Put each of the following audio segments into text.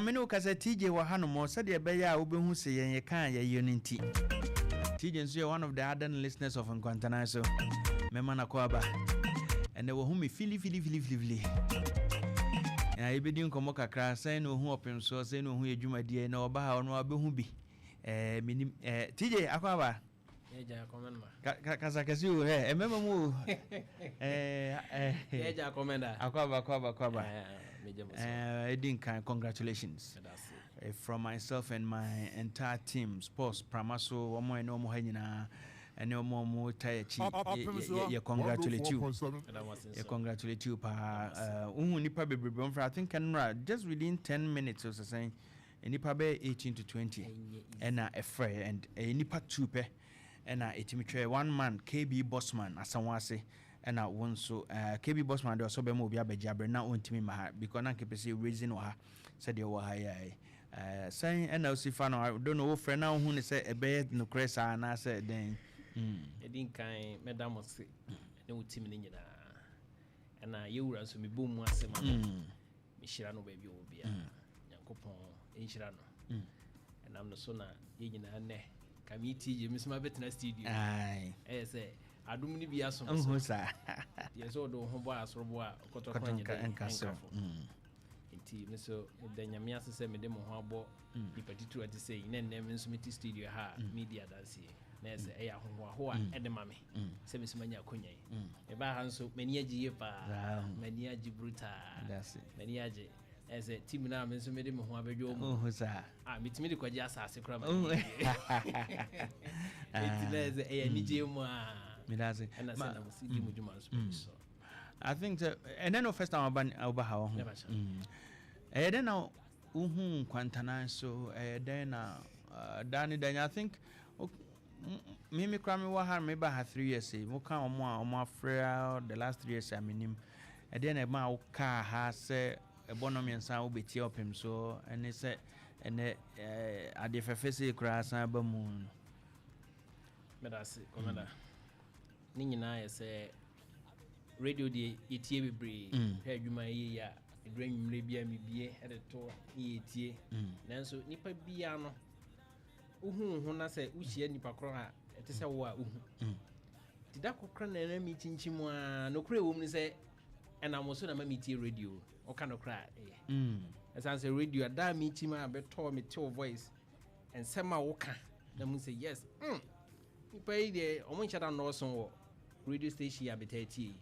Na me ne wo kasa, TJ wɔ hanom sɛdeɛ ɛbɛyɛ a wobɛhu sɛ yɛn yɛka a yɛyɛ no nti. TJ nso yɛ one of the ardent listeners of Nkwantanan, so mɛma no akɔ aba. Ɛnɛ wɔhu me fili fili fili fili fili na yɛbɛdi nkɔmmɔ kakra sɛn na ɔhu ɔpem soɔ, sɛn na ɔhu yɛ dwumadie, na ɔba ha ɔno abɛhu bi. Menim TJ akɔ aba. Yɛgya kɔmɛn ma. Kasa kɛse o, ɛ ɛmɛma mu o. Yɛgya kɔmɛn da. Akɔ aba, akɔ aba, akɔ aba. Megye mo so. Ɛdi nkan, congratulations Ɛda ase. From myself and my entire team, sports prama so, wɔn a ɛne wɔn ha nyinaa, ɛne wɔn a wɔn ta akyi, yɛ congratulate you. Ɛda mo ase Yɛ nso. Congratulate you paa. Wohu nipa bebrebe wɔn fra. I think ɛnora just within 10 minutes o sɛsɛn nipa bɛyɛ 18 to 20 Ɛnyɛ easy. ɛna ɛfrɛ, and ɛyɛ nipa two pɛ ɛna ɛtumi twɛ. One man, KB Bossman Asanwase, ɛna wo nso KB Bossman deɛ, ɔsɔ bɛma obi abɛgye abere na ɔntumi ma ha because na nkepɛ sɛ raising wɔ ha sɛdeɛ wɔ ha yɛ sɛn ɛna osi fa no. I don't know, wofrɛ na wohu ne sɛ ɛbɛyɛ nokorɛ saa anaasɛ dɛn? Ɛdi nkan, mɛda mo se ɛne wo team no nyinaa. Ɛna yɛwura nso, mebɔ mu ase ma no. Mehyira no baabi a ɔwɔ biara. Nyankopɔn nhyira no. Ɛnam no so na yɛn nyinaa nnɛ ka me TJ me nso mabɛtena studio. Ɛyɛ sɛ adom no bi asom so. Nhu saa. Deɛ sɛ ɔde wo ho bɔ asorobo a ɔkɔtɔkɔ kɔtɔ anyɛ nka dɛn nka so. ɛnkafo. Nti me so meda Nyame ase sɛ mede mo ho abɔ nipa titiri a te sɛ yi na nnɛ me nso mete studio ha a medi adanseɛ na ɛsɛ ɛyɛ ahohoaho a ɛde ma me sɛ me so manya akonnwa yi. Mebaa ha nso, m'ani agye yie paa. M'ani agye brutaa. That's it. M'ani agye. Ɛyɛ sɛ team no a me nso mede me ho abɛdwa mu Nhu saa. a metumi de kɔgye asase koraa ma. Nti Nti na ɛsɛ ɛyɛ anigye mu a Meda ase. ɛna sɛ na mo si di mo dwuma nso m'ani sɔ. I think sɛ ɛnɛ no first time aba ɔba ha wɔ ho. Never shall. Ɛyɛ dɛn na wohu Nkwantanan so? Ɛyɛ dɛn na daa ne dɛn? I think me kora mewɔ ha, meba ha 3 years yi. Moka ɔmo a ɔmo afrɛ the last 3 years a menim. Ɛdeɛn na ɛma wokaa ha sɛ ɛbɔ no mmiɛnsa a wobɛtie ɔpem so, ɛne sɛ ɛnɛ adeɛ fɛfɛ sei koraa san ba mu no? Meda ase, kɔmɛda. Ne nyinaa yɛ sɛ radio deɛ, yɛtie bebree. Hwɛ, adwuma yɛ yi a ɛduru anwummerɛ bi a mebie ɛde to ne yɛtie. Nanso nipa biara no, wohu wo ho na sɛ wohyia nipa korɔ a ɛte sɛ wo a wohu. Nti da kokora na ɛna mekyinkyim a, nokorɛ ɛwɔ mu ne sɛ ɛnam wo so na ma metie radio. Woka nokorɛ a ɛyɛ. Ɛsiane sɛ radio a daa mekyim a bɛtɔɔ mete wo voice, nsɛm a woka na mu sɛ yes, nipa yi deɛ, ɔmo nhyɛ da nnɔɔso wɔ radio station yi a metaa tie yi.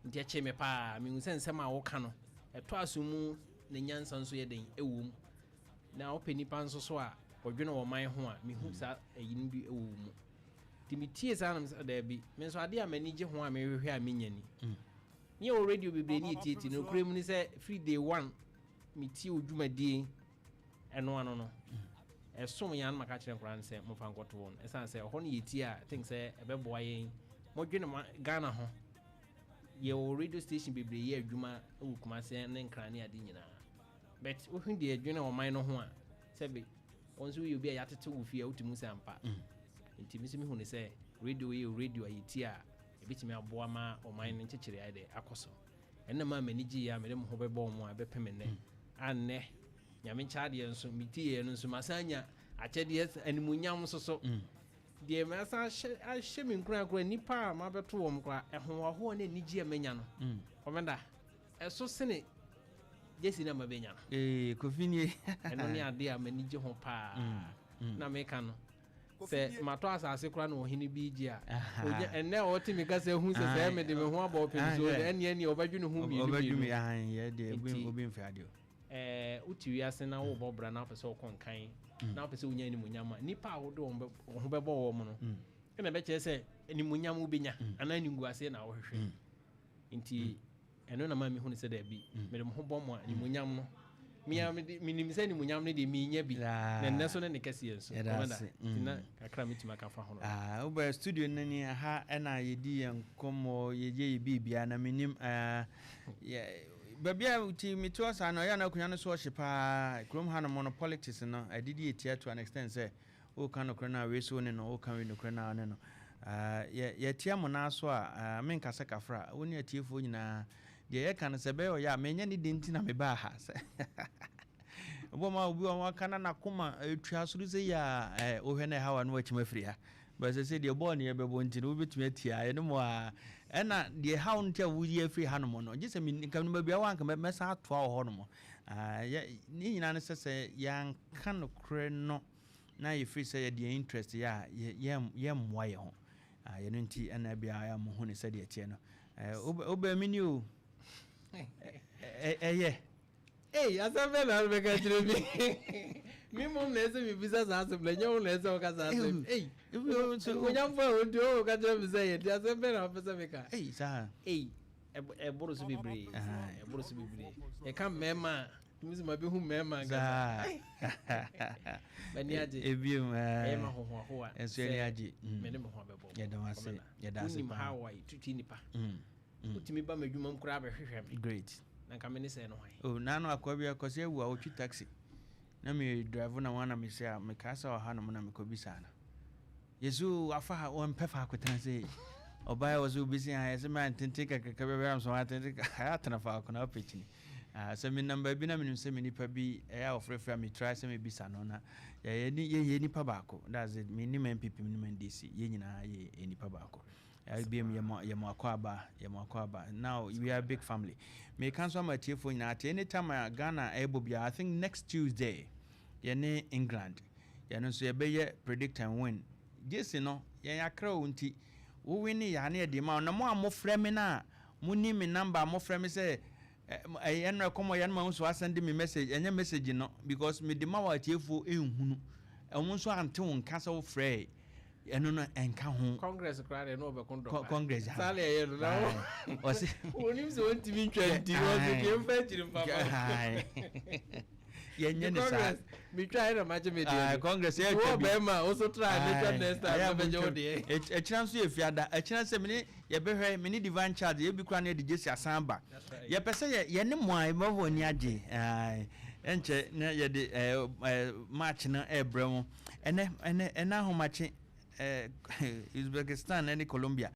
Nti ɛkye me paa mehu sɛ nsɛm a woka no ɛtɔ aso mu na nyansa nso yɛ den ɛwɔ mu, na wopɛ nipa nso so a ɔdwene wɔ man ho a mehu saa ɛyi no bi ɛwɔ wo mu. Nti metie saa nam sɛ daabi, me nso adeɛ a m'ani gye ho a mehwehwɛ a menya ni. Ne yɛwɔ radio bebree ne yɛtietie no, nokorɛ mu ne sɛ firi day one metie wo dwumadie ɛno ano no, ɛsom yɛn ano maka kyerɛ nkwaraa no sɛ momfa nkɔto wɔn, ɛsiane sɛ ɛhɔ no yɛtie a, I think sɛ ɛbɛboa yɛn modwene ma Ghana ho. Yɛwɔ radio station bebree yɛ adwuma wɔ Kumase ne Nkran ne ade nyinaa, but wohu deɛ ɛdwene ɔman no ho a, sɛbe wɔn nso woyɛ obi a yɛatete wo fie a wotumi sɛ ampa. Nti me nso mehu ne sɛ radio yɛ radio a yɛtie a ɛbɛtumi aboa ma ɔman no nkyekyere ayɛ dɛ akɔ so. Ɛnna maa m'ani gye a mede mo ho bɛbɔ mo a ɛbɛpem nnɛ a nnɛ Nyame nkyɛ adeɛ nso metieɛ no nso masan anya akyɛdeɛ animuonyam nso so. Deɛ masan ahyɛ me nkura kora nnipa a mabɛto wɔn kora ɛhohoahoa ne anigye a manya no, kɔmɛda ɛso sene gyesi no a mabɛnya no. Ee, Kofi nie. Ɛno ne adeɛ a m'ani gye ho paa. Na meka no sɛ matɔ asase koraa na ɔhene bi gye a ɛnɛ a ɔte me kasa hu sɛ sɛ mede me ho abɔ ɔpem so ɛneɛ ɔbɛdwe ne ho mmienu mmienu. Obi mfɛ adeɛ. Wote wiase na wobɔ bra na wopɛ sɛ wokɔ nkan na wopɛ sɛ wonya animonyam a, nnipa a wode wɔn ho bɛbɔ wɔ mu no ɛna ɛbɛkyerɛ sɛ animonyam wobɛnya anaa animguaseɛ na wohwehwɛ. Nti ɛno na ma mehu no sɛ daabi, mede mo ho bɔ mo a, animonyam no mea menim sɛ animonyam no deɛ menya bi na nnɛ so ne ne kɛseɛ nso nti na kakra metumi aka fa ho no. Wobɛ studio no ni ha, ɛna yɛdi yɛn nkɔmmɔ, yɛgye yɛ biribia na menim baabi a ti metoɔ saa no, ɔyɛ na akonnwa no so ɔhye paa. Kurom ha nom no, politics no ɛdidi ɛtia to an extent sɛ woka nokorɛ no a, wei so ne no, woka wei nokorɛ no a, ne no yɛtia mo naa so a menka sɛ kafra. Wo ne atiefoɔ nyinaa deɛ yɛka no sɛ ɛbɛyɛ ɔyɛ a menyɛ ne de nti na mebaa ha sɛ Obi ma obi a waka na n'akoma etua soro sɛ yɛ a wohwɛ na ɛha wa no wakyim afiri ha. Bɛsɛ sɛ deɛ bɔɔl ne yɛbɛbɔ nti no, wobɛtumi atia ɛno mu a, ɛna deɛ haw no nti a woyi afiri ha nom no, gye sɛ nka no baabi a wanka mɛsan atoa wɔ hɔ nom. Ne nyinaa no sɛ yɛanka nokorɛ no na yɛfiri sɛ yɛde yɛn interest yɛ a, yɛmmoa yɛ ho. Yɛno nti ɛna bia yɛ mo hu ne sɛdeɛ ɛteɛ no. Wobɛ mi ni o, ɛyɛ. Ei, asɛm bɛ na bɛka kyerɛ mi mmom na ɛsɛ mebisa saa asɛm na ɛnyɛ wo na ɛsɛ woka saa asɛm. Ei, onyamfo a wɔnti wo ka kyerɛ me sɛ yɛnti asɛm bɛ na wopɛ sɛ meka? Ei, saa. Ei, ɛboro so bebree, ɛboro so bebree. Yɛka mmarima a, tumi sɛ mabɛhu mmarima nkasa. M'ani agye. Ebiem. Ɛyɛ ma hohoahoa. Ɛnso ani agye. Mene me ho abɛbɔ. Yɛda wo ase, yɛda ase. Wonim how a yɛtutu nipa. Wotumi ba m'adwuma mu koraa bɛhwehwɛ me. Great. Na nka me ne sɛ no hwan? Oh, nano akɔa bi akɔsɛ awu a ɔtwi taxi na me drive na wana me sɛ a mekaa sɛ ɔha nom na mekɔbisa no, yɛsɛ afa ha, ɔmpɛ fa akɔtena sɛ ɔbaɛ wɔ sɛ wobɛsi ha, yɛsɛ ma ntenten kakraka bɛbɛyɛ am sɛ watenten atena faako na wopɛ kyini. Sɛ menam baabi na menim sɛ me nipa bi ɛyɛ a wɔfrɛfrɛ a, metrae sɛ mebisa no na yɛyɛ nipa baako. That's it. Menim NPP, menim NDC, yɛn nyinaa yɛ nipa baako. Biam yɛmɔ akɔ aba, yɛmɔ akɔ aba. Now we are a big family. Meka nso ama atiefoɔ nyinaa ate, anytime a Ghana ɛbɔ biara, I think next Tuesday yɛne England, yɛno nso yɛbɛyɛ predict and win. Gyesi no yɛn akra o, nti wo win yɛ a ne yɛde ma wo. Na mo a mofrɛ me no a moni me number a mofrɛ me sɛ ɛyɛ no ɛkɔmɔ yɛn ma nso asend me message, ɛnyɛ message no, because mede ma wɔ atiefoɔ ɛnhunu, ɛmo nso ante wo nka sɛ wofrɛ ɛno no ɛnka ho. Congress koraa deɛ na ɔbɛko dɔkwa. Congress ha. Saa na ɛyɛ no na ɔse onim sɛ ɔntumi ntwa, nti ɔse deɛ mfa akyiri mfa. Yɛnyɛ ne saa. Congress metwa ɛna magye me deɛ. Congress yɛ twa twa bi wɔ bɛrima a woso tra ne twa next time na bɛgye wo deɛ. Ɛkyina nso yɛ fiada, ɛkyina sɛ mene yɛbɛhwɛ mene Divine Child yɛbi kora ne yɛde gyesi asan ba. Yɛpɛ sɛ yɛne mo a yɛbɛfɔ ani agye. Ɛnkyɛ na yɛde match no ɛɛbrɛ mo. Ɛnɛ ahomakye Uzbekistan ne Colombia.